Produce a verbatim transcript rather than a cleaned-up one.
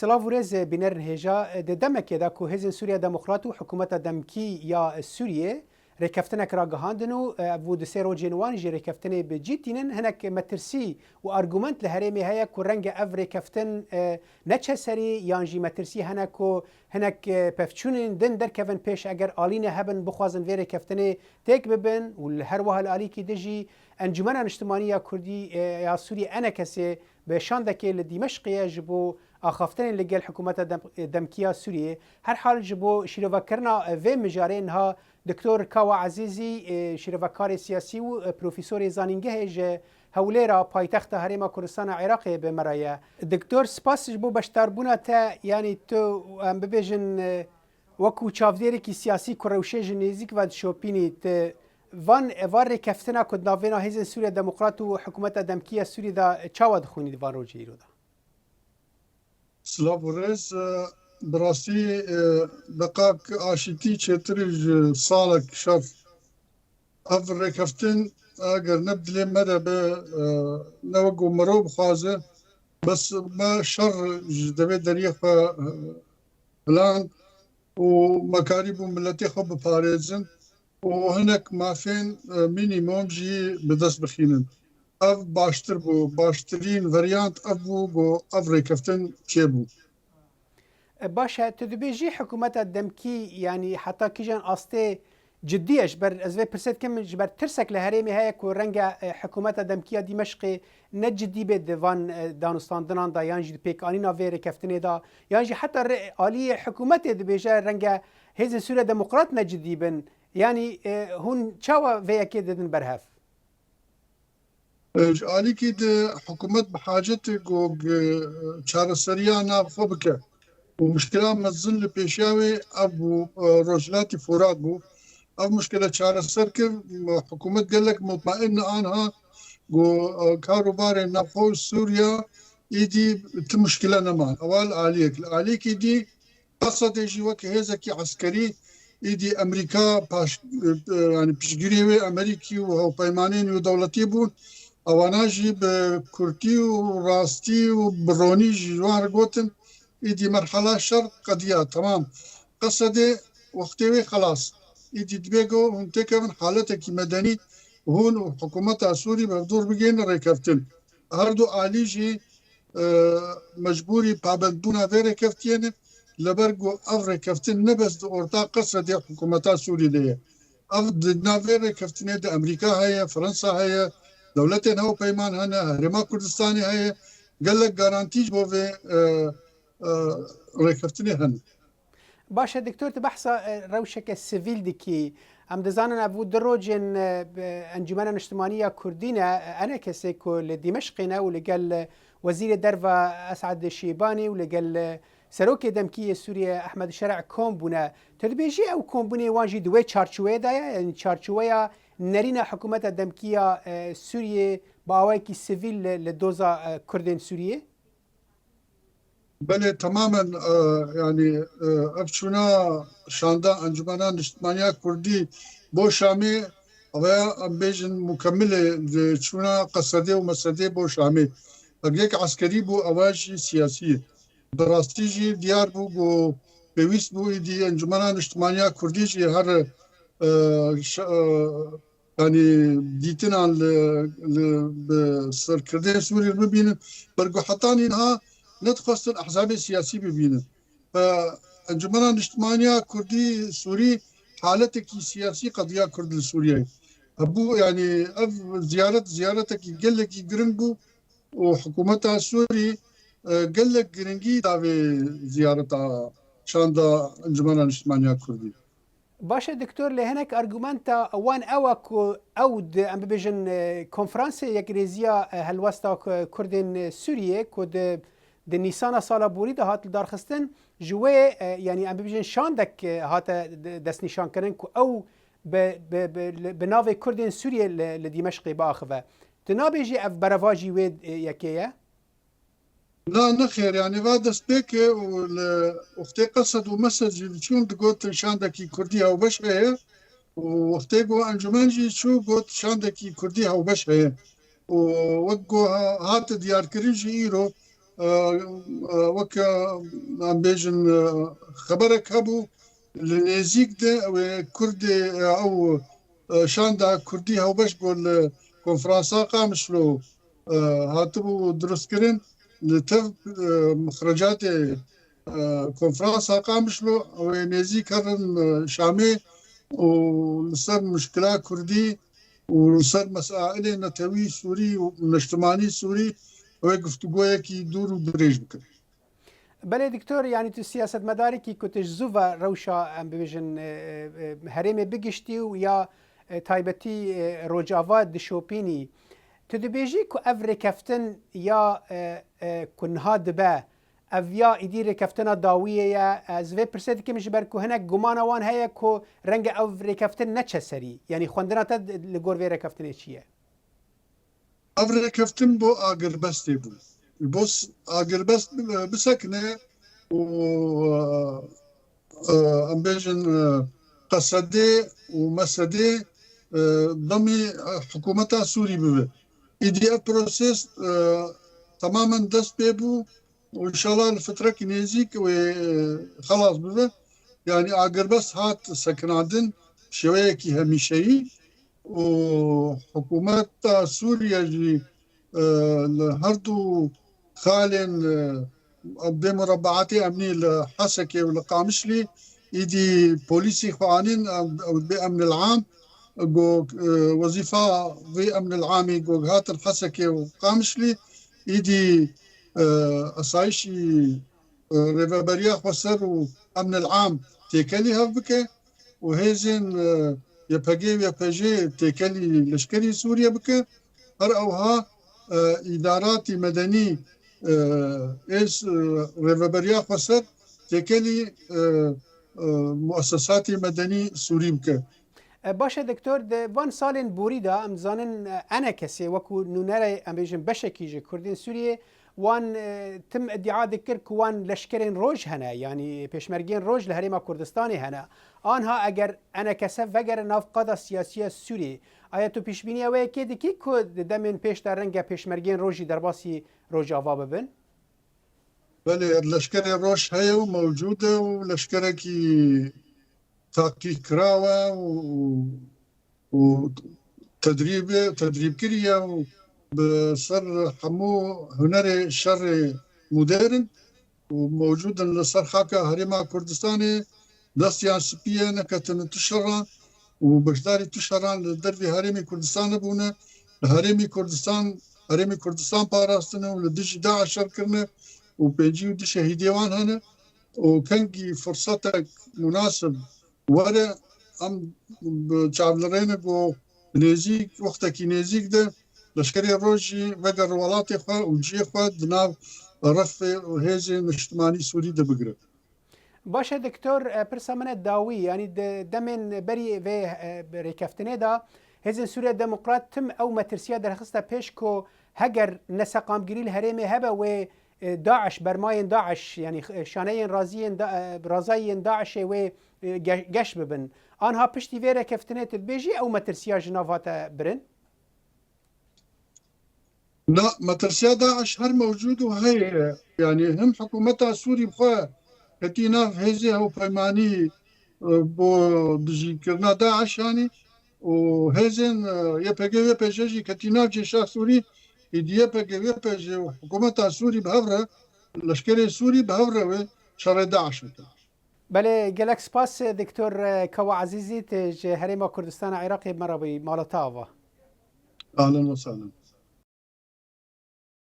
Silav û rêz bînerên hêja, di demekê de ku Hêzên Sûriya Demokrat û Hikûmeta Demkî ya Sûriyê rêkeftinek ragihandin û, e, ev û di sê rojên wan jî rêkeftinê bi cî tînin, hinek metirsî û argument li herêmê heye ku renge ev rêkeftin, e, neçe serî, yan jî metirsî hene ku hinek, e, pevçûnên din derkevin pêş, eger alî ne hebin, bixwazin vê rêkeftinê têk bibin û li her wiha li alîkî din jî Encûmena Niştimanî ya Kurdî, e, ya Sûriyê, E N K S, bi şandekê li Dîmeşqê ye ji bo axaftinên li gel hikûmeta dem-, demkî ya Sûriyê. Herhal ji bo şîrovekirina vê mijarê niha Doktor Kawa Ezîzî, e, şîrovekarê siyasî û, e, profesorê zanîngehê ji Hewlêra, paytexta Herêma Kurdistana Iraqê, bi me re ye. Doktor, spas ji bo beşdarbûna te, yanî tu, em bibêjin, e, wekû çavdêrekî siyasî ku rewşê ji nêzîk ve dişopînî, tu van, van rêkeftina ku di navbêna Hêzên Sûriya Demokrat û Hikûmeta Demkî ya Sûriyê de çawa dixwînî di van rojê îro de? Silav û rêz, e, bi rastî, e, bi qak aşîtî çêtir e ji salek şer. Ev rêkeftin eger ne bi dilê me de be, e, ne wek ku mirov bixwaze, bes me şer ji devê deriyê xwe, e, biland û me karîbû miletê xwe biparêzin û hinek mafên, e, mînîmum jî bi dest bixînin. Ev baştir bû, baştirîn veryant ev bû ku ev rêkeftin çêbû. E, baş e, tu dibêjî hikûmeta demkî, yanî heta kîjan astê cidî ye? Ji ber, ez vê pirsê dikim, ji ber tirsek li herêmê heye ku renge, e, hikûmeta demkî ya Dîmeşqê ne cidî be di van, e, danûstandinan de, yan jî di pêkanîna vê rêkeftinê de, yan jî heta rê-, aliyê hikûmetê dibêje renge Hêzên Sûriya Demokrat ne cidî bin. Yanî, e, hûn çawa vê yekê didin berhev? E, ji alîkî de hikûmet bi hacet e ku, e, çareseriya navxwe bike. Û muşkila mezin li pêşiya wê ev bû, e, Rojhilatî Furat bû. Ev muşkile çareser kir, hikûmet gelek mutmain e anha ku, e, kar û barên navxwe û Sûriya îdî ti muşkile neman. Ewa li aliyek. Li aliyekî dî Esedê jî wek hêzekî eskerî, îdî Amerîka paş-, e, e, yanî piştgirî wê Amerîkî û hevpeymanên wê dewletî bûn. Ewana jî bi kurtî û rastî û bi ronî jî ji wan re gotin, îdî merhala şer qediya, temam. Qesedê wextê wê xelas. Îdî dibê ku hûn têkevin haletekî medenî, hûn û hikûmeta Sûrî bi hevdûr bigihînin rêkeftin. Her du alî jî, e, mecbûrî pabendbûna vê rêkeftiyê ne, li ber ku ev rêkeftin ne bes di orta Qesedê hikûmeta Sûrî de ye. Ev di nav vê rêkeftinê de Amerîka heye, Fransa heye, dewletên hevpeyman hene, Herêma Kurdistanê heye, gelek garantî ji bo vê, e, e, rêkeftinê hene. Baş e, Doktor, tu behsa, e, rewşeke sivîl dikî. Em dizanin ev du rojên, e, bi Encûmena Niştimanî ya Kurdî ne, e, E N K S ku li Dîmeşqê ne û li gel, e, Wezîrê Derve Esad Şîbanî û li gel, e, Serokê Demkî yê Sûriyê Ehmed Şer'a kom bûne. Tu dibêjî ew kombûnê wan jî di wê çarçoweyê de ye, yanî çarçoweya nerîna hikûmeta demkî ya, e, Sûriyê bi awayekî sivîl li, li doza, e, Kurdên Sûriyê? Belê, temamen, e, yanî, e, ev çûna şanda Encûmena Niştimaniya Kurdî bo Şamê, ev ya em bêjin mukemilê di çûna Qesedê û Mesedê bo Şamê. Ev yek eskerî bû, ewa jî siyasî ye. Bi rastî jî diyar bû ku pêwîst bû îdî Encûmena Niştimaniya Kurdî jî her, e, ş-, e, yanî dîtinan li, li, bi serkirdeyên Sûrî bibînin. Ber ku heta niha nedixwestin ehzabê siyasî bibînin. E, Encûmena Niştimaniya Kurdî Sûrî haletekî siyasî qediya Kurd li Sûriyeyê hebû, yanî ev ziyaret, ziyaretekî gelekî giring bû û hikûmeta Sûrî, e, gelek giringî da vê ziyareta şanda Encûmena Niştimaniya Kurdî. Baş e, Doktor, lê hinek argumenta wan ew e ku ew di, em bibêjin, e, konferansê yekrêziya, e, helwesta Ku-, Kurdên, e, Sûriyê ku di, di Nîsana sala borî de hat lidarxistin, ji wê, e, yanî em bibêjin şandek, e, hate de-, destnîşankirin ku ew bi, bi, bi, li, bi navê Kurdên Sûriyê li, li Dîmeşqê biaxive. Tu nabêjî ev berevajî wê, e, yekê ye? Na, nexêr, yanî va destpêkê û li wextê Qesed û Mesed jî diçûn digotin şandekî Kurdî hewbeş heye û wextê ku encûmen jî çû got şandekî Kurdî hewbeş heye û wek ku ha-, hate diyarkirin jî îro e, e, wek, e, em bêjin, e, xeberek hebû, li nêzîk de wê Kurdê, e, ew, e, şanda Kurdî hewbeş bû li konferansa Qamişlo, e, hatibû dirustkirin, li tev, e, mixrecatê, e, konferansa Qamişlo, wê nêzîk herin, e, Şamê û li ser muşkila Kurdî û li ser mesailê netewî Sûrî û niştimanî Sûrî wê guftûgoyekî dûr û dirêj bikin. Belê Doktor, yanî tu siyasetmedarekî ku tu ji zû ve rewşa, em bibêjin, e, e, e, herêmê bigiştî û ya, e, taybetî, e, Rojava dişopînî. Tu dibêjî ku ev rêkeftin ya, e, e, ku niha dibe, ev ya îdî rêkeftina dawiyê ye. Ez vê pirsê dikim ji ber ku hinek gumana wan heye ku renge ev rêkeftin neçe serî. Yanî xwendina te li gor vê rêkeftinê çi ye? Ev rêkeftin bo agirbestê bû. Bo s-, agirbest bi-, bisekine û, e, e, em bêjin, e, Qesedê û Mesedê, e, demê, e, hikûmeta Sûrî bibe. Îdî ev proses, e, temamen dest pê bû û înşallah li fitrekî nêzîk wê, e, xelas bibe. Yanî agirbest hat sekinandin şêweyekî hemîşeyî û hikûmeta Sûriye jî, e, li her du xalên, e, vê murebaatê emnî li Hesekê û li Qamişlî, îdî polîsî xwe anîn, e, ew bê emnil am, go, e, wezîfa vê emnil amî go hatin Hesekê û Qamişlî, îdî, e, esayişî, e, rêveberiya xweser û emnil am têkelî hev bike û hêzên, e, Y P G û Y P J têkelî leşkerî Sûriye bike. Her ewha, e, îdaratî medenî, e, ês, e, rêveberiya xweser têkelî, e, e, muessesatî medenî Sûrî bike. E, baş e, Doktor, di van salên borî de em dizanin, e, enekesê wekû nûnerê, em bêjin beşekî ji Kurdên Sûriyê, wan, e, tim îdia dikir ku wan leşkerên roj hene, yanî pêşmergeyên roj li Herêma Kurdistanê hene. Anha eger enekese vegere nav qada siyasî ya Sûriyê, aya tu pêşbîniya wê yekê dikî ku di demên pêş de renge pêşmergeyên roj jî derbasî Rojava bibin? Belê, leşkerê roj heye û mewcûd e û leşkerekî taqî kiraw e û, û tedrîbê, tedrîbkirî ye û bi ser hemû hunerê şerê modern û mewcûd in li ser xaka Herêma Kurdistanê, destiyan spî ye, neketine tu şeran û beşdarî tu şeran li dervê Herêmê Kurdistanê bûne. Li Herêmê Kurdistan, Herêmê Kurdistan parastine û li dijî DAIŞ şer kirine û pêncî û du şehîdê wan hene û kengî firsetek munasib were, em bi çavlirêne ku nêzîk, wextekî nêzîk de leşkerê roj jî vegere welatê xwe û cihê xwe di nav refê û hêzên niştimanî Sûrî de bigire. Baş e Doktor, e, pirsa min e dawî, yanî di demên berî vê, e, rêkeftinê de Hêzên Sûriya Demokrat tim ew metirsiya derxiste pêş ku heger neseqamgirî li herêmê hebe wê, e, DAIŞ, bermayên DAIŞ, yanî, e, şaneyên raziyên da-, e, razayiyên DAIŞê wê, e, ge-, geş bibin. Anha piştî vê rêkeftinê tu dibêjî ew metirsiya ji nav hate birin? Na, metirsiya DAIŞ her mewcûd û heye. Yanî him hikûmeta Sûrî bi xwe ketî nav hêzê hevpeymanî, e, bo dijîkirina DAIŞ, yanî û hêzên, e, Y P G, Y P J jî ketî nav cêşa Sûrî, êdî Y P G, Y P J û hikûmeta Sûrî bi hev re, leşkerê Sûrî bi hev re wê şerê DAIŞ bikin. Belê, gelek spas, Doktor Kawa Ezîzî, tu ji Herêma Kurdistana Iraqê me re bûyî, mala te ava. Ahlen ve sahlen.